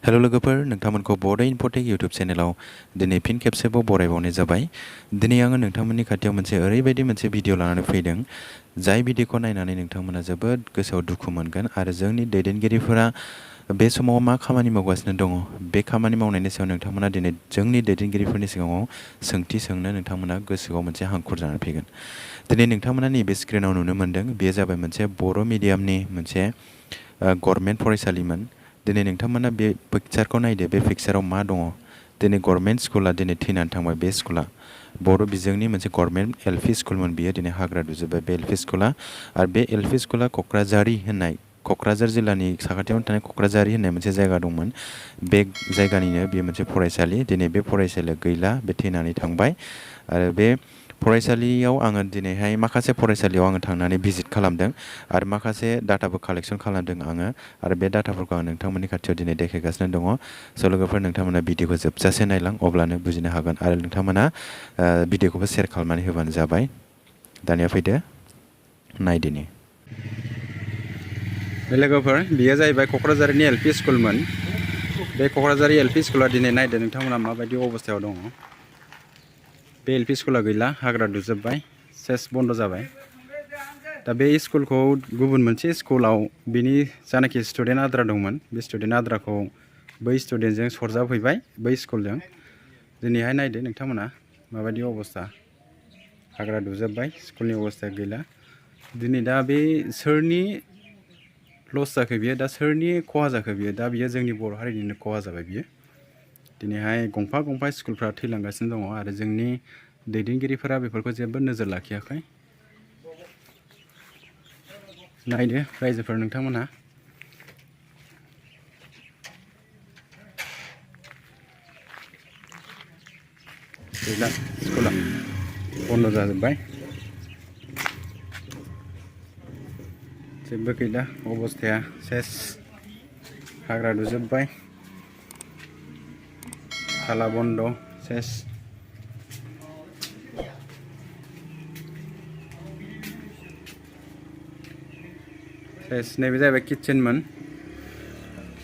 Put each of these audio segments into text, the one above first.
Hello लोगोफोर नोंथांमोनखौ बड' इनफटेक YouTube चेनेलाव दिनै फिन खेबसेबाव बरायबावनाय जाबाय। दिनै आङो नोंथांमोननि खाथियाव ओरैबायदि मोनसे भिडिअ लानानै फैदों जाय भिडिअखौ नायनानै नोंथांमोना जोबोद गोसोआव दुखु मोनगोन आरो जोंनि दैदेनगिरिफोरा बे समाव मा खामानि मावगासिनो दङ बे खामानि मावनायनि सायाव नोंथांमोना दिनै जोंनि दैदेनगिरिफोरनि सिगाङाव सोंथि सोंनो नोंथांमोना गोसोआव मोनसे हांखुर जानानै फैगोन। दिनै नोंथांमोना नैबे स्क्रिनाव नुनो मोन्दों बेयो जाबाय मोनसे बर' मिडियामनि मोनसे गभर्नमेन्ट फरायसालिमोन। दिनै नोंथांमोना बे पिक्चारखौ नायदो, बे पिक्चाराव मा दङ। दिनै गभर्नमेन्ट स्कुला दिनै थैनानै थांबाय। बे स्कुला बर' बिजोंनि मोनसे गभर्नमेन्ट एल पि स्कुलमोन, बियो दिनै हाग्रा दुजोब्बाय बे एल पि स्कुला। आरो बे एल पि स्कुला क'क्राझारि होननाय, क'क्राझार जिल्लानि साखाथियावनो थानाय क'क्राझारि होननाय मोनसे जायगा दंमोन। बे जायगानिनो बेयो मोनसे फरायसालि। दिनै बे फरायसालिया गैला, बे थैनानै थांबाय। आरो बे फरायसालियाव आङो दिनैहाय माखासे फरायसालियाव आङो थांनानै भिजिट खालामदों आरो माखासे डाटाबो कालेक्सन खालामदों आङो। आरो बे डाटाफोरखौ आं नोंथांमोननि खाथियाव दिनै देखायगासिनो दङ। स' लोगोफोर नोंथांमोना भिडिअखौ जोबजासे नायलां, अब्लानो बुजिनो हागोन। आरो नोंथांमोना भिडिअखौबो शेयार खालामनानै होबानो जाबाय। दानिया फैदो नायदिनि। लोगोफोर बेयो जाहैबाय क'क्राझारनि एल पि स्कुलमोन। बे क'क्राझारि एल पि स्कुला दिनै नायदो नोंथांमोना माबायदि अबस्थायाव दङ। बे एल पि स्कुला गैला, हाग्रा दुजोब्बाय, सेस बन्द जाबाय। दा बे स्कुलखौ गुबुन मोनसे स्कुलाव बिनि जानाखि स्टुडेन्ट आद्रा दंमोन, बे स्टुडेन्ट आद्राखौ बै स्टुडेन्टजों सरजाबहैबाय बै स्कुलजों। दिनैहाय नायदो नोंथांमोना माबायदि अबस्था, हाग्रा दुजोब्बाय, स्कुलनि अबस्थाया गैला। दिनै दा बे सोरनि लस जाखो बियो, दा सोरनि खहा जाखो बियो? दा बियो जोंनि बर' हारिनिनो खहा जाबाय बियो। दिनैहाय गंफा गंफा स्कुलफ्रा थैलांगासिनो दङ आरो जोंनि दैदेनगिरिफोरा बेफोरखौ जेबो नोजोर लाखियाखै। नायदो रायजोफोर नोंथांमोनहा। गैला, स्कुला बन्द जाजोब्बाय, जेबो गैला, अबस्थाया सेस, हाग्रा दुजोब्बाय, ताला बन्द, सेस। सेस। नैबे जाहैबाय किटचेनमोन,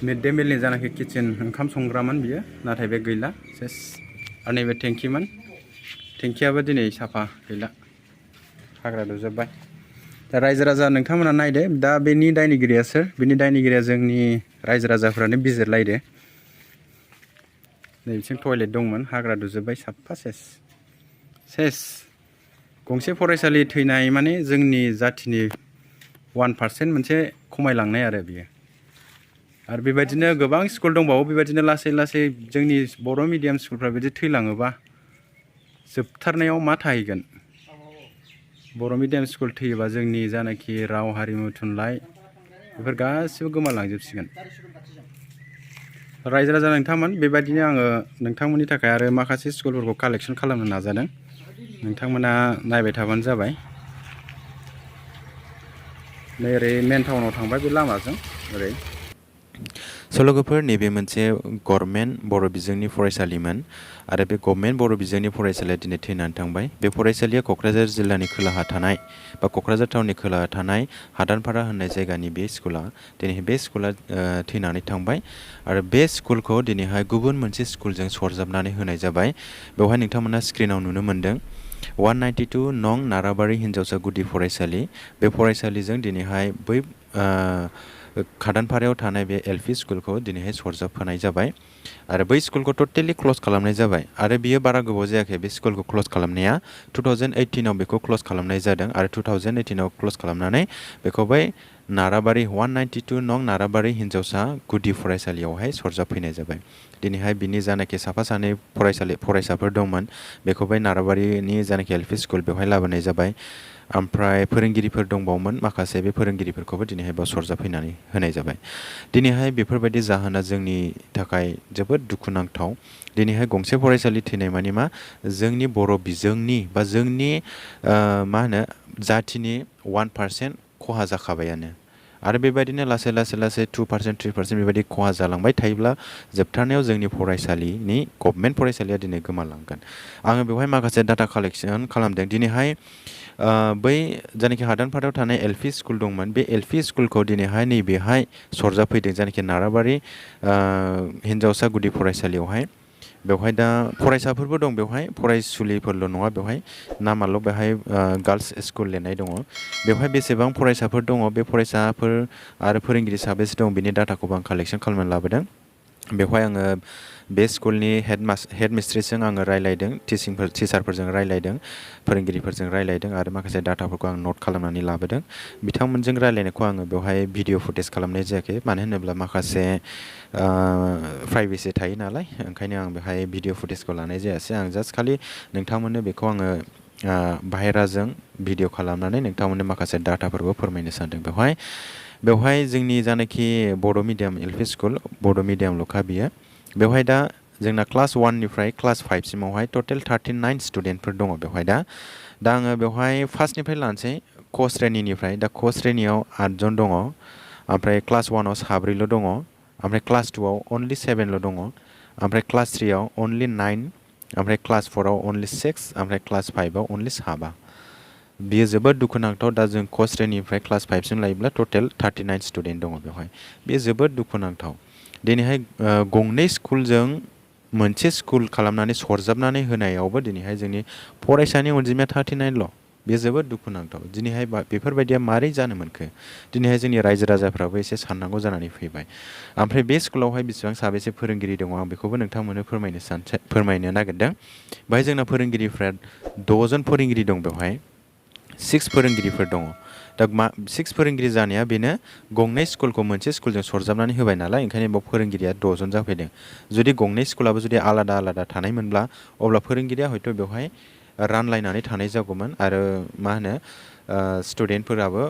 मिड डे मिलनि जानाखि किटचेन, ओंखाम संग्रामोन बियो, नाथाय बे गैला, सेस। आरो नैबे टेंकिमोन, टेंकियाबो दिनै साफा गैला, हाग्रा दुजोब्बाय। दा रायजो राजा नोंथांमोना नायदो, दा बेनि दायनिगिरिया सोर? बेनि दायनिगिरिया जोंनि रायजो राजाफ्रानो बिजिरलायदो। नैबिथिं टयलेट दंमोन, हाग्रा दुजोब्बाय, साफा सेस सेस। गंसे फरायसालि थैनाय माने जोंनि जाथिनि 1% मोनसे खमायलांनाय आरो बियो। आरो बेबायदिनो गोबां स्कुल दंबावो, बेबायदिनो लासै लासै जोंनि बर' मिडियाम स्कुलफ्रा बिदि थैलाङोबा जोबथारनायाव मा थाहैगोन? बर' मिडियाम स्कुल थैयोबा जोंनि जानाखि राव, हारिमु, थुनलाइ बेफोर गासिबो गोमालांजोबसिगोन। रायजो राजा नोंथांमोन, बेबायदिनो आङो नोंथांमोननि थाखाय आरो माखासे स्कुलफोरखौ कालेक्सन खालामनो नाजादों। नोंथांमोना नायबाय थाबानो जाबाय। नै ओरै मेन टाउनाव थांबाय बे लामाजों ओरै। स' लोगोफोर नैबे मोनसे गभर्नमेन्ट बर' बिजोंनि फरायसालिमोन आरो बे गभर्नमेन्ट बर' बिजोंनि फरायसालिया दिनै थैनानै थांबाय। बे फरायसालिया क'क्राझार जिल्लानि खोलाहा थानाय बा क'क्राझार टाउननि खोलाहा थानाय हादानपारा होननाय जायगानि बे स्कुला, दिनै बे स्कुला थैनानै थांबाय। आरो बे स्कुलखौ दिनैहाय गुबुन मोनसे स्कुलजों सरजाबनानै होनाय जाबाय। बेवहाय नोंथांमोना स्क्रिनाव नुनो मोन्दों 192 नं नाराबारि हिन्जावसा गुदि फरायसालि। बे फरायसालिजों दिनैहाय बै खादानपारायाव थानाय बे एल पि स्कुलखौ दिनैहाय सरजाबफानाय जाबाय आरो बै स्कुलखौ टटेलि क्ल'ज खालामनाय जाबाय। आरो बियो बारा गोबाव जायाखै बे स्कुलखौ क्ल'ज खालामनाया, 2018आव बेखौ क्ल'ज खालामनाय जादों आरो 2018आव क्ल'ज खालामनानै बेखौ बै नाराबारि 192 नं नाराबारि हिन्जावसा गुदि फरायसालियावहाय सरजाबफैनाय जाबाय। दिनैहाय बिनि जानाखि साफा सानै फरायसाफोर दंमोन बेखौ बै नाराबारिनि जानाखि एल पि स्कुल बेवहाय लाबोनाय जाबाय। ओमफ्राय फोरोंगिरिफोर दंबावोमोन माखासे, बे फोरोंगिरिफोरखौबो दिनैहाय बेयाव सरजाबफैनानै होनाय जाबाय। दिनैहाय बेफोरबायदि जाहोना जोंनि थाखाय जोबोद दुखुनांथाव। दिनैहाय गंसे फरायसालि थैनाय माने मा, जोंनि बर' बिजोंनि बा जोंनि मा होनो जाथिनि 1% खहा जाखाबायानो। आरो बेबायदिनो लासै 2% 3% बेबायदि खहा जालांबाय थायोब्ला जोबथारनायाव जोंनि फरायसालिनि गभर्नमेन्ट फरायसालिया दिनै गोमालांगोन। आङो बेवहाय माखासे डाटा कालेक्सन खालामदों। दिनैहाय बै जायनाखि हादानपारायाव थानाय एलपि स्कुल दंमोन, बे एलपि स्कुलखौ दिनैहाय नैबेहाय सरजाबफैदों, जायनाखि नाराबारि हिन्जावसा गुदि फरायसालियावहाय। बेवहाय दा फरायसाफोरबो दं, बेवहाय फरायसुलिफोरल' नङा, बेवहाय नामाल' बेवहाय गार्लस स्कुल लिरनाय दङ। बेवहाय बेसेबां फरायसाफोर दङ, बे फरायसाफोर आरो फोरोंगिरि साबेसे दं, बिनि डाटाखौबो आं कालेक्सन खालामनानै लाबोदों। बेवहाय आङो बे स्कुलनि हेड मिस्ट्रेसजों आङो रायलायदों, टिचारफोरजों रायलायदों, फोरोंगिरिफोरजों रायलायदों आरो माखासे डाटाफोरखौ आं नट खालामनानै लाबोदों। बिथांमोनजों रायलायनायखौ आङो बेवहाय भिडिअ फुटेज खालामनाय जायाखै, मानो होनोब्ला माखासे प्राइभेसि थायो नालाय, ओंखायनो आं बेवहाय भिडिअ फुटेजखौ लानाय जायासै। आं जास्ट खालि नोंथांमोननो बेखौ आङो बाहेराजों भिडिअ खालामनानै नोंथांमोननो माखासे डाटाफोरखौ फोरमायनो सानदों। बेवहाय जोंनि जानाखि बड' मिडियाम एलपि स्कुल, बड' मिडियामल'खा बियो। बेवहाय दा जोंना क्लास 1 निफ्राय क्लास 5 सिमावहाय टटेल 39 स्टुडेन्टफोर दङ बेवहाय। दा आङो बेवहाय फार्स्टनिफ्राय लानोसै, क श्रेणिनिफ्राय। दा क श्रेणियाव 8 जन दङ, ओमफ्राय क्लास 1आव 7ल' दङ, ओमफ्राय क्लास 2आव अनलि 7ल' दङ, ओमफ्राय क्लास 3आव अनलि 9, ओमफ्राय क्लास 4आव अनलि 6, ओमफ्राय क्लास 5आव अनलि 7। बियो जोबोद दुखुनांथाव। दा जों क श्रेणिनिफ्राय क्लास 5सिम लायोब्ला टटेल 39 स्टुडेन्ट दङ बेवहाय। बेयो जोबोद दुखुनांथाव। दिनैहाय गंनै स्कुलजों मोनसे स्कुल खालामनानै सरजाबनानै होनायावबो दिनैहाय जोंनि फरायसानि अनजिमाया 39ल'। बेयो जोबोद दुखुनांथाव। दिनैहाय बेफोरबायदिया मारै जानो मोनखो? दिनैहाय जोंनि रायजो राजाफ्राबो एसे साननांगौ जानानै फैबाय। ओमफ्राय बे स्कुलावहाय बेसेबां साबेसे फोरोंगिरि दङ, आं बेखौबो नोंथांमोननो फोरमायनो नागिरदों। बेवहाय जोंना फोरोंगिरिफ्रा 6 जन फोरोंगिरि दं बेवहाय, 6 फोरोंगिरिफोर दङ। दा 6 फोरोंगिरि जानाया बेनो, गंनै स्कुलखौ मोनसे स्कुलजों सरजाबनानै होबाय नालाय, ओंखायनो बेयाव फोरोंगिरिया 6 जन जाफैदों। जुदि गंनै स्कुलाबो जुदि आलादा आलादा थानायमोनब्ला, अब्ला फोरोंगिरिया हयथ' बेवहाय रानलायनानै थानाय जागौमोन आरो मा होनो स्टुडेन्टफोराबो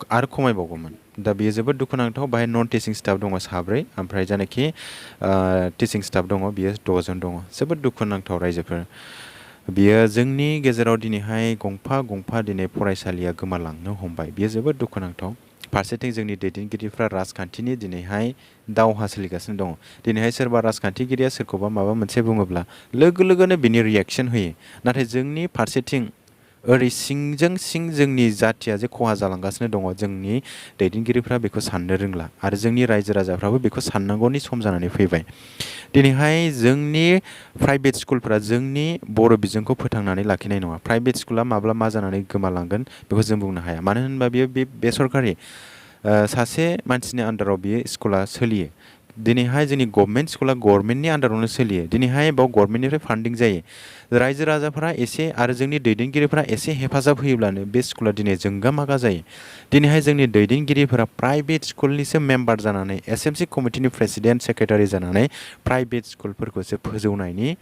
आरो खमायबावगौमोन। दा बेयो जोबोद दुखुनांथाव। बाहाय नन टिचिं स्टाफ दङ 7, ओमफ्राय जायनाखि टिचिं स्टाफ दङ बियो 6 जन दङ। जोबोद दुखुनांथाव रायजोफोर। बियो जोंनि गेजेराव दिनैहाय गंफा गंफा दिनै फरायसालिया गोमालांनो हमबाय। बियो जोबोद दुखुनांथाव। फारसेथिं जोंनि दैदेनगिरिफ्रा राजखान्थिनि दिनैहाय दावहा सोलिगासिनो दङ। दिनैहाय सोरबा राजखान्थिगिरिया सोरखौबा माबा मोनसे बुङोब्ला लोगो लोगोनो बिनि रियेक्सन होयो। नाथाय जोंनि फारसेथिं ओरै सिंजों सिं जोंनि जाथिया जे खहा जालांगासिनो दङ, जोंनि दैदेनगिरिफ्रा बेखौ साननो रोंला आरो जोंनि रायजो राजाफ्राबो बेखौ साननांगौनि सम जानानै फैबाय। दिनैहाय जोंनि प्राइभेट स्कुलफ्रा जोंनि बर' बिजोंखौ फोथांनानै लाखिनाय नङा। प्राइभेट स्कुला माब्ला मा जानानै गोमालांगोन बेखौ जों बुंनो हाया। मानो होनोबा बियो बेसरकारि सासे मानसिनि आन्दाराव बियो स्कुला सोलियो। दिनैहाय जोंनि गभर्नमेन्ट स्कुला गभर्नमेन्टनि आन्दारावनो सोलियो। दिनैहाय बाव गभर्नमेन्टनिफ्राय फान्डिं जायो। रायजो राजाफ्रा एसे आरो जोंनि दैदेनगिरिफ्रा एसे हेफाजाब होयोब्लानो बे स्कुला दिनै जोंगा मागा जायो। दिनैहाय जोंनि दैदेनगिरिफोरा प्राइभेट स्कुलनिसो मेम्बार जानानै, SMC कमिटिनि प्रेसिडेन्ट सेक्रेटारि जानानै प्राइभेट स्कुलफोरखौसो फोजौनायनि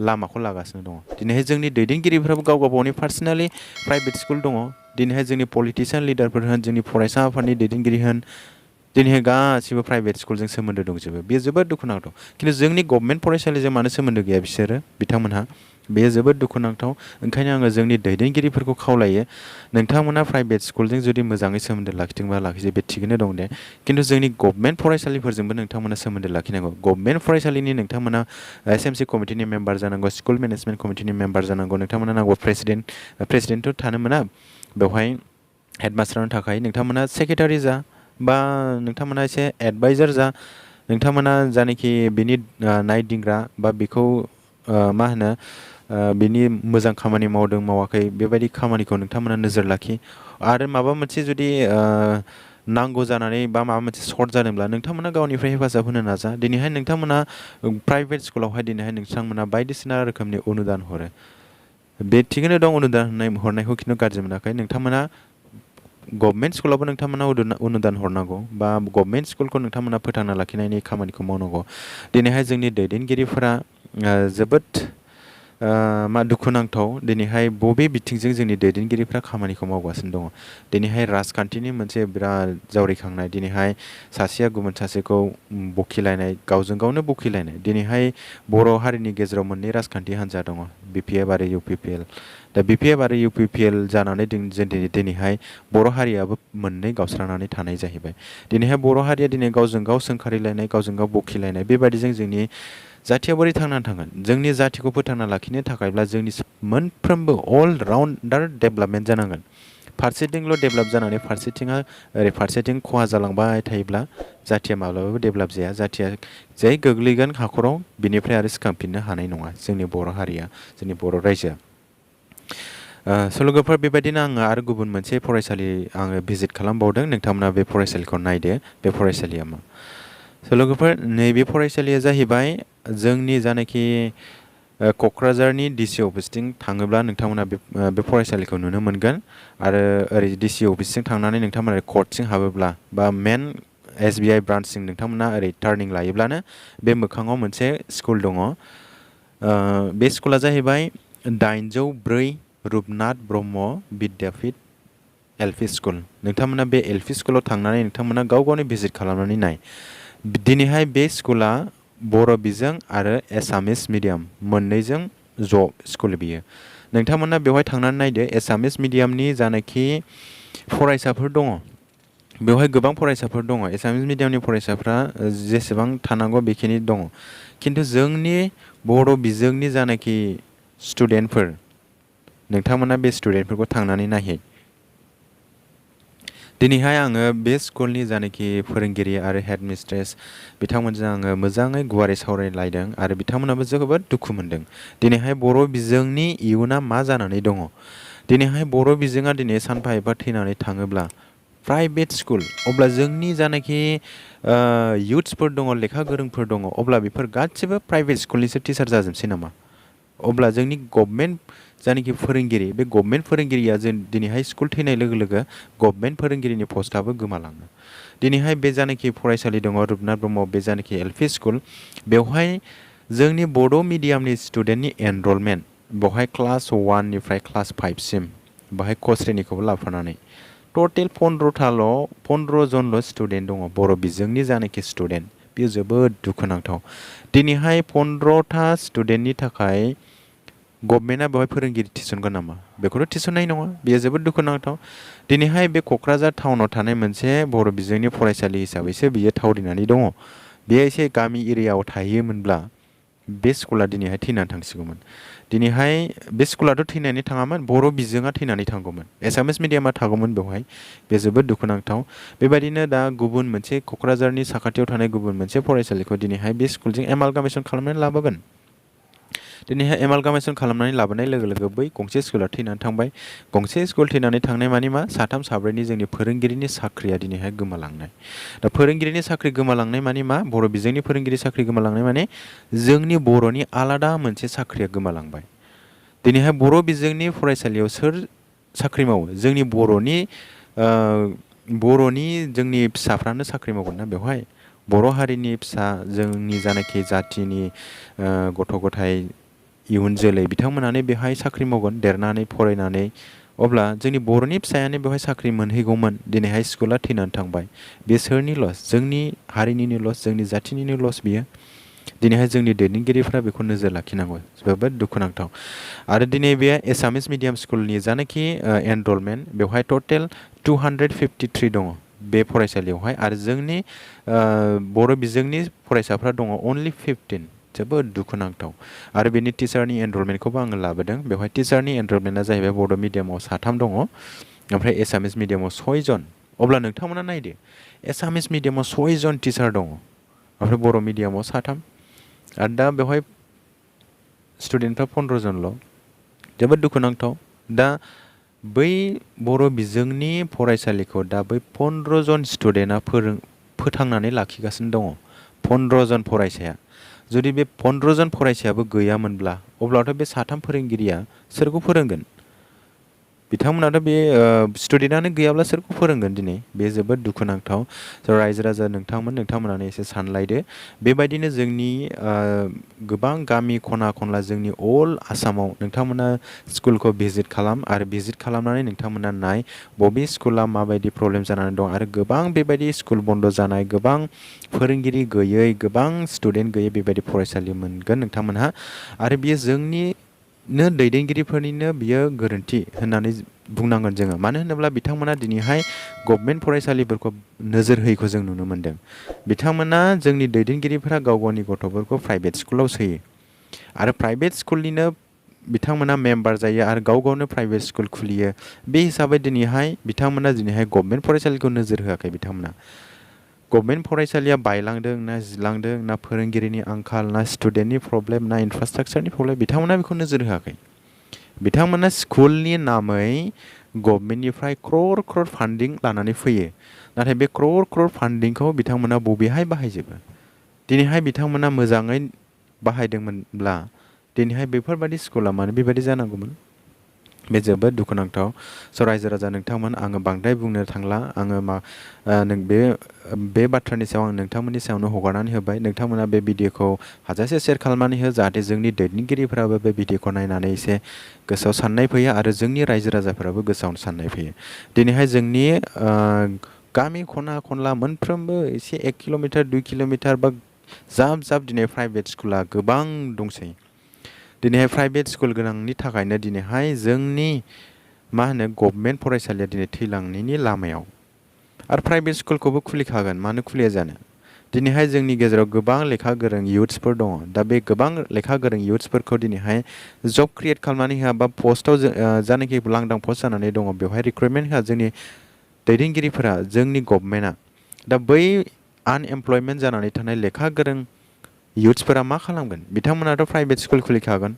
लामाखौ लागासिनो दङ। दिनैहाय जोंनि दैदेनगिरिफ्राबो गाव गावनि पार्सनेलि प्राइभेट स्कुल दङ। दिनैहाय जोंनि पलिटिसियान लिडारफोर होन, जोंनि फरायसा आफादनि दैदेनगिरि होन, दिनैहाय गासिबो प्राइभेट स्कुलजों सोमोन्दो दंजोबो। बेयो जोबोद दुखुनांथाव। खिन्थु जोंनि गभर्नमेन्ट फरायसालिजों मानो सोमोन्दो गैया बिथांमोनहा? बेयो जोबोद दुखुनांथाव। ओंखायनो आङो जोंनि दैदेनगिरिफोरखौ खावलायो, नोंथांमोना प्राइभेट स्कुलजों जुदि मोजाङै सोमोन्दो लाखिदोंबा लाखियो, बे थिगैनो दं दे। खिन्थु जोंनि गभर्नमेन्ट फरायसालिफोरजोंबो नोंथांमोना सोमोन्दो लाखिनांगौ। गभर्नमेन्ट फरायसालिनि नोंथांमोना SMC कमिटिनि मेम्बार जानांगौ, स्कुल मेनेजमेन्ट कमिटिनि मेम्बार जानांगौ। नोंथांमोना नांगौ प्रेसिडेन्टथ' थानो मोना बेवहाय, हेडमास्टारनि थाखाय नोंथांमोना सेक्रेटारि जा, बा नोंथांमोना एसे एडभाइजार जा। नोंथांमोना जानाखि बिनि नायदिंग्रा बा बेखौ मा होनो बिनि मोजां खामानि मावदों मावाखै, बेबायदि खामानिखौ नोंथांमोना नोजोर लाखि। आरो माबा मोनसे जुदि नांगौ जानानै बा माबा मोनसे सर्ट जादोंब्ला नोंथांमोना गावनिफ्राय हेफाजाब होनो नाजा। दिनैहाय नोंथांमोना प्राइभेट स्कुलावहाय दिनैहाय नोंथांमोना बायदिसिना रोखोमनि अनुदान हरो। बे थिगैनो दं, अनुदान हरनायखौ खिन्थु गाज्रि मोनाखै। नोंथांमोना गभर्नमेन्ट स्कुलावबो नोंथांमोना अनुदान हरनांगौ, बा गभर्नमेन्ट स्कुलखौ नोंथांमोना फोथांना लाखिनायनि खामानिखौ मावनांगौ। दिनैहाय जोंनि दैदेनगिरिफोरा जोबोद मा दुखुनांथाव दिनैहाय बबे बिथिंजों जोंनि दैदेनगिरिफ्रा खामानिखौ मावगासिनो दङ। दिनैहाय राजखान्थिनि मोनसे बिराद जावरिखांनाय, दिनैहाय सासेया गुबुन सासेखौ बखिलायनाय, गावजों गावनो बखिलायनाय। दिनैहाय बर' हारिनि गेजेराव मोननै राजखान्थि हान्जा दङ, BPF आरो UPPL। दा BPF आरो UPPL जानानै दिनैहाय बर' हारियाबो मोननै गावस्रानानै थानाय जाहैबाय। दिनैहाय बर' हारिया दिनै गावजों गाव सोंखारिलायनाय, गावजों गाव बखिलायनाय, बेबायदिजों जोंनि जाथिया बोरै थांनानै थागोन? जोंनि जाथिखौ फोथांना लाखिनो थाखायब्ला जोंनि मोनफ्रोमबो अल राउन्डार डेभेलपमेन्ट जानांगोन। फारसेथिंल' डेभेलप जानानै फारसेथिं खहा जालांबाय थायोब्ला जाथिया माब्लाबाबो डेभेलप जाया। जाथिया जै गोग्लैगोन हाखराव बिनिफ्राय आरो सिखांफिननो हानाय नङा जोंनि बर' हारिया, जोंनि बर' रायजोआ। लोगोफोर, बेबायदिनो आङो आरो गुबुन मोनसे फरायसालि आङो भिजिट खालामबावदों। नोंथांमोना बे फरायसालिखौ नायदो, बे फरायसालिया मा। लोगोफोर, नैबे फरायसालिया जाहैबाय जोंनि जानाखि क'क्राझारनि DC अफिसथिं थाङोब्ला नोंथांमोना बे फरायसालिखौ नुनो मोनगोन। आरो ओरै DC अफिसथिं थांनानै नोंथांमोना कर्टसिं हाबोब्ला बा मेन SBI ब्रान्चसिं नोंथांमोना ओरै टार्निं लायोब्लानो बे मोखाङाव मोनसे स्कुल दङ। बे स्कुला जाहैबाय 804 रुपनाथ ब्रह्म बिद्यापिट LP स्कुल। नोंथांमोना बे LP स्कुलाव थांनानै नोंथांमोना गाव गावनि भिजिट खालामनानै नाय। दिनैहाय बे स्कुला बर' बिजों आरो एसामिस मिडियाम मोननैजों ज' स्कुल बियो। नोंथांमोना बेवहाय थांनानै नायदो, एसामिस मिडियामनि जानाखि फरायसाफोर दङ, बेवहाय गोबां फरायसाफोर दङ। एसामिस मिडियामनि फरायसाफ्रा जेसेबां थानांगौ बेखिनि दङ। खिन्थु जोंनि बर' बिजोंनि जानाखि स्टुडेन्टफोर, नोंथांमोना बे स्टुडेन्टफोरखौ थांनानै नायहै। दिनैहाय आङो बे स्कुलनि जानाखि फोरोंगिरि आरो हेड मिस्ट्रेस बिथांमोनजों आङो मोजाङै गुवारै सावरायलायदों आरो बिथांमोनाबो जोबोद दुखु मोनदों। दिनैहाय बर' बिजोंनि इयुना मा जानानै दङ? दिनैहाय बर' बिजोङा दिनै सानफा एफा थैनानै थाङोब्ला प्राइभेट स्कुल, अब्ला जोंनि जानाखि इयुथ्सफोर दङ, लेखा गोरोंफोर दङ, अब्ला बेफोर गासिबो प्राइभेट स्कुलनिसो टिचार जाजोबसै नामा? अब्ला जोंनि गभर्नमेन्ट जानाखि फोरोंगिरि, बे गभर्नमेन्ट फोरोंगिरिया जों दिनैहाय स्कुल थैनाय लोगो लोगो गभर्नमेन्ट फोरोंगिरिनि पस्टआबो गोमालाङो। दिनैहाय बे जानाखि फरायसालि दङ रुपनाथ ब्रह्म, बे जानाखि LP स्कुल, बेवहाय जोंनि बर' मिडियामनि स्टुडेन्टनि एनरलमेन्ट, बेवहाय क्लास 1निफ्राय क्लास 5सिम बेवहाय क श्रेनिखौबो लाफानानै टटेल 15 जनल' स्टुडेन्ट दङ बर' बिजोंनि जानाखि स्टुडेन्ट। बेयो जोबोद दुखुनांथाव। दिनैहाय 15था स्टुडेन्टनि थाखाय गभर्नमेन्टआ बेवहाय फोरोंगिरि थिसनगोन नामा? बेखौथ' थिसननाय नङा। बेयो जोबोद दुखुनांथाव। दिनैहाय बे क'क्राझार टाउनाव थानाय मोनसे बर' बिजोंनि फरायसालि हिसाबैसो बियो थावरिनानै दङ। बेयो एसे गामि एरियायाव थाहैयोमोनब्ला बे स्कुला दिनैहाय थैनानै थांसिगौमोन। दिनैहाय बे स्कुलाथ' थैनानै थाङामोन, बर' बिजोङा थैनानै थांगौमोन, एसामिस मिडियामा थागौमोन बेवहाय। बे जोबोद दुखुनांथाव। बेबायदिनो दा गुबुन मोनसे क'क्राझारनि साखाथियाव थानाय गुबुन मोनसे फरायसालिखौ दिनैहाय बे स्कुलजों एमालगामेसन खालामनानै लाबोगोन। दिनैहाय एमालगामेसन खालामनानै लाबोनाय लोगो लोगो बै गंसे स्कुला थैनानै थांबाय। गंसे स्कुल थैनानै थांनाय मानि मा? 3 साब्रैनि जोंनि फोरोंगिरिनि साख्रिया दिनैहाय गोमालांनाय। दा फोरोंगिरिनि साख्रि गोमालांनाय मानि मा? बर' बिजोंनि फोरोंगिरि साख्रि गोमालांनाय माने जोंनि बर'नि आलादा मोनसे साख्रिया गोमालांबाय। दिनैहाय बर' बिजोंनि फरायसालियाव सोर साख्रि मावो? जोंनि बर'नि जोंनि फिसाफ्रानो साख्रि मावगोन ना बेवहाय? बर' हारिनि फिसा, जोंनि जानाखि जाथिनि गथ' गथाय, इयुन जोलै, बिथांमोनानो बेवहाय साख्रि मावगोन देरनानै फरायनानै। अब्ला जोंनि बर'नि फिसायानो बेवहाय साख्रि मोनहैगौमोन। दिनैहाय स्कुला थैनानै थांबाय। बे सोरनि लस? जोंनि हारिनिनो लस, जोंनि जाथिनिनो लस बियो। दिनैहाय जोंनि दैदेनगिरिफ्रा बेखौ नोजोर लाखिनांगौ। जोबोद दुखुनांथाव। आरो दिनै बे एसामिस मिडियाम स्कुलनि जानाखि एनरलमेन्ट, बेवहाय टटेल 253 दङ बे फरायसालियावहाय। आरो जोंनि बर' बिजोंनि फरायसाफ्रा दङ अनलि 15। जोबोद दुखुनांथाव। आरो बेनि टिचारनि एनरलमेन्टखौबो आङो लाबोदों। बेवहाय टिचारनि एनरलमेन्टआ जाहैबाय बर' मिडियामाव 3 दङ, ओमफ्राय एसामिस मिडियामाव 6 जन। अब्ला नोंथांमोना नायदो, एसामिस मिडियामाव 6 जन टिचार दङ, ओमफ्राय बर' मिडियामाव 3। आरो दा बेवहाय स्टुडेन्टफ्रा 15 जनल'। जोबोद दुखुनांथाव। दा बै बर' बिजोंनि फरायसालिखौ दा बै 15 जन स्टुडेन्टआ फोथांनानै लाखिगासिनो दङ। 15 जन फरायसाया। जुदि बे 15 जन फरायसायाबो गैयामोनब्ला, अब्लाथ' बे 3 फोरोंगिरिया सोरखौ फोरोंगोन? बिथांमोनाथ' बे स्टुडेन्टआनो गैयाब्ला सोरखौ फोरोंगोन दिनै बे जोबोद दुखुनांथाव। स' रायजो राजा नोंथांमोनानो एसे सानलायदो। बेबायदिनो जोंनि गोबां गामि खना खनला जोंनि अल आसामाव नोंथांमोना स्कुलखौ भिजिट खालाम आरो भिजिट खालामनानै नोंथांमोना नाय बबे स्कुला माबायदि प्रब्लेम जानानै दं आरो गोबां बेबायदि स्कुल बन्द जानाय, गोबां फोरोंगिरि गैयै, गोबां स्टुडेन्ट गैयै बेबायदि फरायसालि मोनगोन नोंथांमोनहा। आरो बियो जोंनिनो दैदेनगिरिफोरनिनो बियो गोरोन्थि होननानै बुंनांगोन जोङो। मानो होनोब्ला बिथांमोना दिनैहाय गभमेन्ट फरायसालिफोरखौ नोजोर होयैखौ जों नुनो मोन्दों। बिथांमोना जोंनि दैदेनगिरिफोरा गाव गावनि गथ'फोरखौ प्राइभेट स्कुलाव सोयो आरो प्राइभेट स्कुलनिनो बिथांमोना मेम्बार जायो आरो गाव गावनो प्राइभेट स्कुल खुलियो। बे हिसाबै दिनैहाय बिथांमोना गभमेन्ट फरायसालिखौ नोजोर होआखै। बिथांमोना गभमेन्ट फरायसालिया बायलांदों ना जिलांदों, ना फोरोंगिरिनि आंखाल, ना स्टुडेन्टनि प्रब्लेम, ना इनफ्रास्ट्राक्चारनि प्रब्लेम, बिथांमोना बेखौ नोजोर होआखै। बिथांमोना स्कुलनि नामै गभमेन्टनिफ्राय क्रर क्रर फान्डिं लानानै फैयो। नाथाय बे क्रर क्रर फान्डिंखौ बिथांमोना बबेहाय बाहायजोबो? दिनैहाय बिथांमोना मोजाङै बाहायदोंमोनब्ला दिनैहाय बेफोरबायदि स्कुला मानो बेबायदि जानांगौमोन? बे जोबोद दुखुनांथाव। स' रायजो राजा नोंथांमोन, आङो बांद्राय बुंनो थांला। आङो बे बाथ्रानि सायाव आं नोंथांमोननि सायावनो हगारनानै होबाय। नोंथांमोना बे भिडिअखौ हाजासे शेयार खालामनानै हो, जाहाथे जोंनि दैदेनगिरिफोराबो बे भिडिअखौ नायनानै एसे गोसोआव साननाय फैयो आरो जोंनि रायजो राजाफोराबो गोसोआव साननाय फैयो। दिनैहाय जोंनि गामि खना खनला मोनफ्रोमबो एसे 1 किल'मिटार 2 किल'मिटार बा जाब जाब दिनै प्राइभेट स्कुला गोबां दंसै। दिनैहाय प्राइभेट स्कुल गोनांनि थाखायनो दिनैहाय जोंनि गभमेन्ट फरायसालिया दिनै थैलांनायनि लामायाव। आरो प्राइभेट स्कुलखौबो खुलिखागोन, मानो खुलिया जानो? दिनैहाय जोंनि गेजेराव गोबां लेखा गोरों इयुथ्सफोर दङ। दा बे गोबां लेखा गोरों इयुथ्सफोरखौ दिनैहाय जब क्रिएट खालामनानै होआ बा पस्टआव जानाखि लांदां पस्ट जानानै दङ बेवहाय रिक्रुइटमेन्ट होआ जोंनि दैदेनगिरिफोरा, जोंनि गभमेन्टआ। दा बै आनएमप्लयमेन्ट जानानै थानाय लेखा गोरों इयुथ्सफोरा मा खालामगोन? बिथांमोनाथ' प्राइभेट स्कुल खुलिखागोन।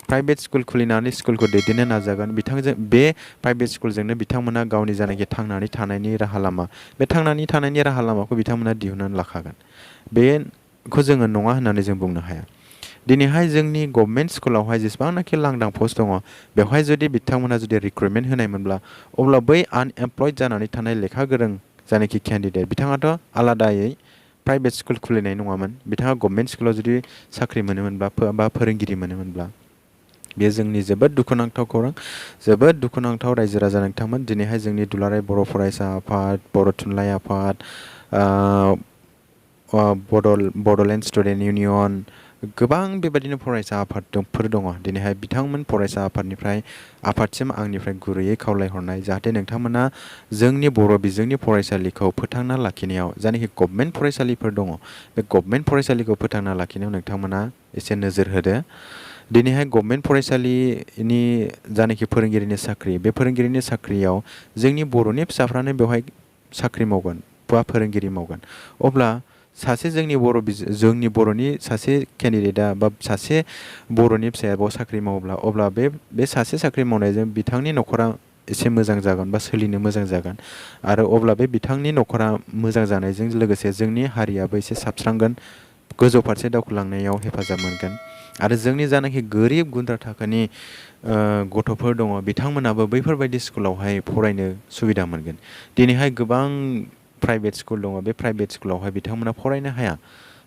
प्राइभेट स्कुल खुलिनानै स्कुलखौ दैदेननो नाजागोन। बे प्राइभेट स्कुलजोंनो बिथांमोना गावनि जानाखि थांनानै थानायनि राहा लामा, बे थांनानै थानायनि राहा लामाखौ बिथांमोना दिहुननानै लाखागोन। बेखौ जोङो नङा होननानै जों बुंनो हाया। दिनैहाय जोंनि गभमेन्ट स्कुलावहाय जेसेबांनाखि लांदां पस्ट दङ, बेवहाय जुदि बिथांमोना रिक्रुइटमेन्ट होनायमोनब्ला, अब्ला बै आनएमप्लयड जानानै थानाय लेखा गोरों जानाखि केन्डिडेट, बिथाङाथ' आलादायै प्राइभेट स्कुल खुलिनाय नङामोन। बिथाङा गभमेन्ट स्कुलाव जुदि साख्रि मोनोमोनब्ला बा फोरोंगिरि मोनोमोनब्ला। बेयो जोंनि जोबोद दुखुनांथाव खौरां, जोबोद दुखुनांथाव। रायजो राजा नोंथांमोन, दिनैहाय जोंनि दुलाराय बर' फरायसा आफाद, बर' थुनलाइ आफाद, बड'लेण्ड स्टुडेन्ट इउनियन, गोबां बेबायदिनो फरायसा आफादफोर दङ। दिनैहाय बिथांमोन फरायसा आफादनिफ्राय आफादसिम आंनिफ्राय गुरैयै खावलायहरनाय, जाहाथे नोंथांमोना जोंनि बर' बिजोंनि फरायसालिखौ फोथांना लाखिनायाव, जायनाखि गभमेन्ट फरायसालिफोर दङ, बे गभमेन्ट फरायसालिखौ फोथांना लाखिनायाव नोंथांमोना एसे नोजोर होदो। दिनैहाय गभमेन्ट फरायसालिनि जानाखि फोरोंगिरिनि साख्रि, बे फोरोंगिरिनि साख्रियाव जोंनि बर'नि फिसाफ्रानो बेवहाय साख्रि मावगोन बा फोरोंगिरि मावगोन। अब्ला सासे जोंनि बर'नि सासे केन्डिडेटआ बा सासे बर'नि फिसाया बाव साख्रि मावोब्ला, अब्ला बे सासे साख्रि मावनायजों बिथांनि न'खरा एसे मोजां जागोन बा सोलिनो मोजां जागोन। आरो अब्ला बे बिथांनि न'खरा मोजां जानायजों लोगोसे जोंनि हारियाबो एसे साबस्रांगोन, गोजौ फारसे दावखोलांनायाव हेफाजाब मोनगोन। आरो जोंनि जानाखि गोरिब गुन्द्रा थाखोनि गथ'फोर दङ, बिथांमोनाबो बैफोरबायदि स्कुलावहाय फरायनो सुबिदा मोनगोन। दिनैहाय गोबां प्राइभेट स्कुल दङ, बे प्राइभेट स्कुलावहाय बिथांमोना फरायनो हाया।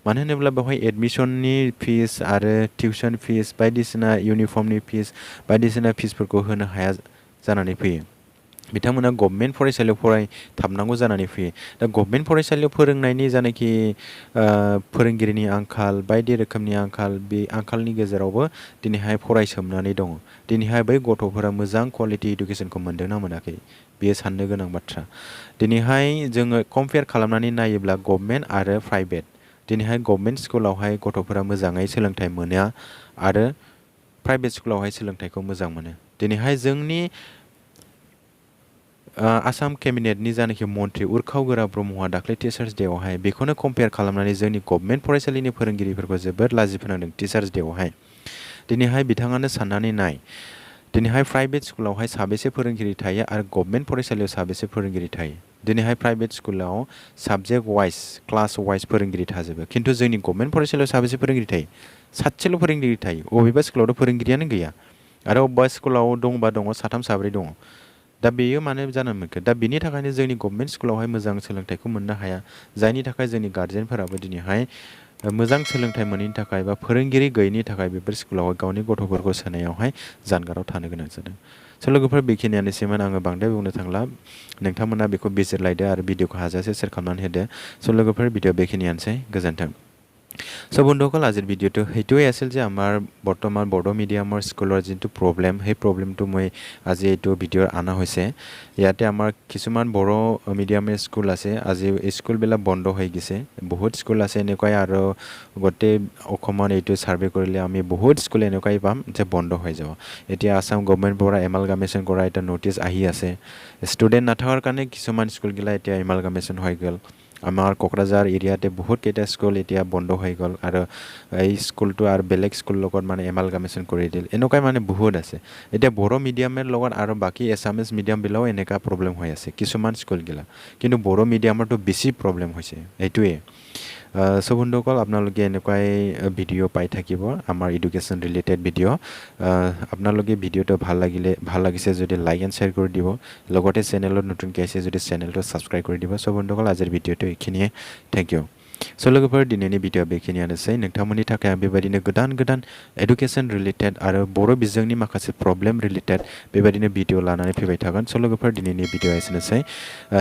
मानो होनोब्ला बेवहाय एडमिसननि फिस आरो टिउसन फिस, बायदिसिना इउनिफर्मनि फिस, बायदिसिना फिसफोरखौ होनो हाया जानानै फैयो। बिथांमोना गभमेन्ट फरायसालियाव फरायथाबनांगौ जानानै फैयो। दा गभमेन्ट फरायसालियाव फोरोंनायनि जानाखि फोरोंगिरिनि आंखाल, बायदि रोखोमनि आंखाल, बे आंखालनि गेजेरावबो दिनैहाय फरायसोमनानै दङ। दिनैहाय बै गथ'फोरा मोजां क्वालिटि इडुकेसनखौ मोनदोंना मोनाखै, बेयो साननो गोनां बाथ्रा। दिनैहाय जोङो कम्पेयार खालामनानै नायोब्ला गभमेन्ट आरो प्राइभेट, दिनैहाय गभमेन्ट स्कुलावहाय गथ'फोरा मोजाङै सोलोंथाइ मोना आरो प्राइभेट स्कुलावहाय सोलोंथाइखौ मोजां मोनो। दिनैहाय जोंनि आसाम केबिनेटनि जानाखि मन्थ्रि उरखाव गोरा ब्रह्मआ दाख्लै टिचार्स डेआवहाय बेखौनो कम्पेयार खालामनानै जोंनि गभमेन्ट फरायसालिनि फोरोंगिरिफोरखौ जोबोद लाजिफोनांदों टिचार्स डेआवहाय। दिनैहाय बिथाङानो साननानै नाय, दिनैहाय प्राइभेट स्कुलावहाय साबेसे फोरोंगिरि थायो आरो गभमेन्ट फरायसालियाव साबेसे फोरोंगिरि थायो? दिनैहाय प्राइभेट स्कुलाव साबजेक्ट वाइज, क्लास वाइज फोरोंगिरि थाजोबो, खिन्थु जोंनि गभमेन्ट फरायसालियाव साबेसे फोरोंगिरि थायो? 7सेल' फोरोंगिरि थायो। बबेबा स्कुलावथ' फोरोंगिरियानो गैया। आरो अबेबा स्कुलाव दंबा दङ साथाम साब्रै दङ। दा बेयो मानो जानो मोनखो? दा बेनि थाखायनो जोंनि गभर्नमेन्ट स्कुलावहाय मोजां सोलोंथाइखौ मोननो हाया, जायनि थाखाय जोंनि गार्जेनफोराबो दिनैहाय मोजां सोलोंथाइ मोनैनि थाखाय बा फोरोंगिरि गैयैनि थाखाय बेफोर स्कुलावहाय गावनि गथ'फोरखौ सोनायावहाय जानगाराव थानो गोनां जादों। स' लोगोफोर बेखिनियानोसैमोन, आङो बांद्राय बुंनो थांला, नोंथांमोना बेखौ बिजिरलायदो आरो भिडिअखौ हाजासे शेयार खालामनानै होदो। स' लोगोफोर भिडिअ बेखिनियानोसै, गोजोन्थों। চ' বন্ধুসকল আজিৰ ভিডিঅ'টো সেইটোৱে আছিল যে আমাৰ বৰ্তমান বড়ো মিডিয়ামৰ স্কুলৰ যিটো প্ৰব্লেম, সেই প্ৰব্লেমটো মই আজি এইটো ভিডিঅ'ত অনা হৈছে। ইয়াতে আমাৰ কিছুমান বড়ো মিডিয়ামৰ স্কুল আছে, আজি স্কুলবিলাক বন্ধ হৈ গৈছে। বহুত স্কুল আছে এনেকুৱাই, আৰু গোটেই অসমত এইটো ছাৰ্ভে কৰিলে আমি বহুত স্কুল এনেকুৱাই পাম যে বন্ধ হৈ যাব। এতিয়া আছাম গভৰ্ণমেণ্টৰ পৰা এমালগামেশ্যন কৰা এটা নটিচ আহি আছে। ষ্টুডেণ্ট নাথাকাৰ কাৰণে কিছুমান স্কুলগিলা এতিয়া এমালগামেশ্যন হৈ গ'ল। আমাৰ কোকৰাঝাৰ এৰিয়াতে বহুত কেইটা স্কুল এতিয়া বন্ধ হৈ গ'ল, আৰু এই স্কুলটো আৰু বেলেগ স্কুলৰ লগত মানে এমালগামেশ্যন কৰি দিল। এনেকুৱাই মানে বহুত আছে। এতিয়া বড়ো মিডিয়ামৰ লগত আৰু বাকী এছামিছ মিডিয়ামবিলাকো এনেকুৱা প্ৰব্লেম হৈ আছে কিছুমান স্কুলগিলা, কিন্তু বড়ো মিডিয়ামৰটো বেছি প্ৰব্লেম হৈছে, এইটোৱে। চ' বন্ধুসকল আপোনালোকে এনেকুৱাই ভিডিঅ' পাই থাকিব, আমাৰ এডুকেশ্যন ৰিলেটেড ভিডিঅ'। আপোনালোকে ভিডিঅ'টো ভাল লাগিছে যদি লাইক এণ্ড শ্বেয়াৰ কৰি দিব, লগতে চেনেলত নতুনকৈ আহিছে যদি চেনেলটো ছাবস্ক্ৰাইব কৰি দিব। চ' বন্ধুসকল আজিৰ ভিডিঅ'টো এইখিনিয়ে, থেংক ইউ। स' लोगोफोर दिनैनि भिडिअ बेखिनियानोसै। नोंथांमोननि थाखाय आं बेबायदिनो गोदान एडुकेसन रिलेटेड आरो बर' बिजोंनि माखासे प्रब्लेम रिलेटेड बेबायदिनो भिडिअ लानानै फैबाय थागोन। स' लोगोफोर दिनैनि भिडिअ एसेनोसै।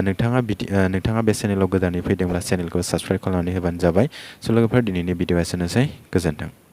नोंथाङा बे चेनेलाव गोदानै फैदोंब्ला चेनेलखौ साबस्क्राइब खालामनानै होबानो जाबाय। स' लोगोफोर दिनैनि भिडिअ एसेनोसै, गोजोन्थों।